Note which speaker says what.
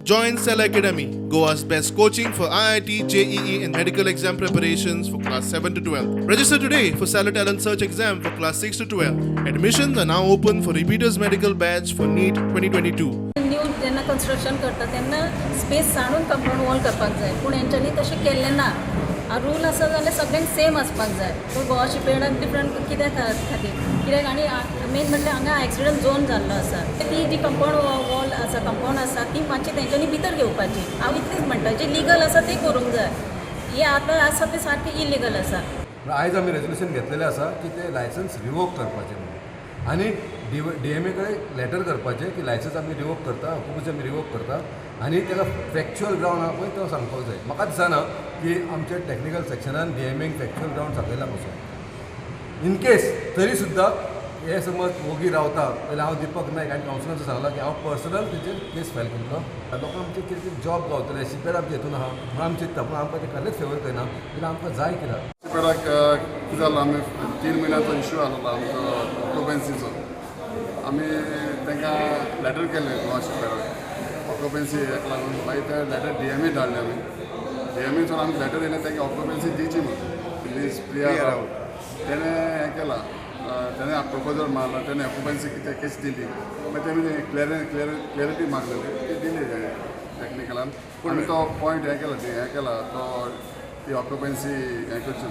Speaker 1: Join Cell Academy, Goa's best coaching for IIT, JEE, and medical exam preparations for class 7 to 12. Register today for Stellar Talent Search exam for class 6 to 12. Admissions are now open for repeaters medical batch for NEET 2022.
Speaker 2: New जेन्ना construction करता तेन्ना space सांडून compound wall करपाक जाय, पूण हेंच्यांनी तशें केल्लें ना. रूल आसा जाल्यार सगळ्यांक सेम आसपाक जाय, पूण गोवा शिपयार्डाक डिफरंट कित्या खातीर? कित्याक? आनी मेन म्हटल्यार हांगा एक्सिडंट झोन जाल्लो आसा. ती जी कंपावंड वॉल आसा, कंपावंड आसा, ती मातशी तेंच्यांनी भितर घेवपाची. हांव इतलेंच म्हणटा, जें लिगल आसा तें करूंक जाय. हें आतां आसा तें सारकें इलिगल आसा.
Speaker 3: आयज आमी रेजोल्युशन घेतलेलें आसा की ते लायसन्स रिवोक करपाचें म्हणून आनी डी एम ए कडेन लेटर करपाचें की लायसन्स आमी रिवोक करता, ऑक्युपन्सी आमी रिवोक करता आनी ताका फॅक्च्युअल ग्रावंड आहा पळय तो सांगपाक जाय. म्हाका दिसना की आमच्या टॅक्निकल सेक्शनान डी एम एक फॅक्च्युअल ग्रावंड सांगयला पसून. इन केस तरी सुद्दां हे समज वोगी रावता जाल्यार हांव दीपक नायक आनी कावन्सिलरान सांगलां की हांव पर्सनल तेचेर केस फायल करतलो. लोकांक आमचे कितें कितें जॉब गावतले. शिपयार्ड आमचे हितून आहा म्हणून आमी चिंत्ता, पूण आमकां ते कसलेच फेवर करना जाल्यार आमकां जाय कित्याक?
Speaker 4: शिपयार्डाक कितें जालां, आमी 3 म्हयन्याचो इशू आसलो आमचो ऑक्युपन्सीचो. आमी तांकां लेटर केल्लें गोवा शिपयार्डाक ऑक्युपन्सी हेका लागून. मागीर ते लेटर डी एम ए धाडलें आमी. डी एम एचोन आमी लेटर येयलें, तांकां ऑक्युपन्सी दिवची म्हणून. मिस प्रिया राऊत, तेणें हें केलां, तेणें प्रपोजल मारला, तेणें ऑक्युपन्सी कितें केस दिली. मागीर तेमी क्लॅरिटी मागलेली, ती दिली टॅक्निकलान. आमी तो पॉयंट हें केला, हें केला तो ती ऑक्युपन्सी हें करची.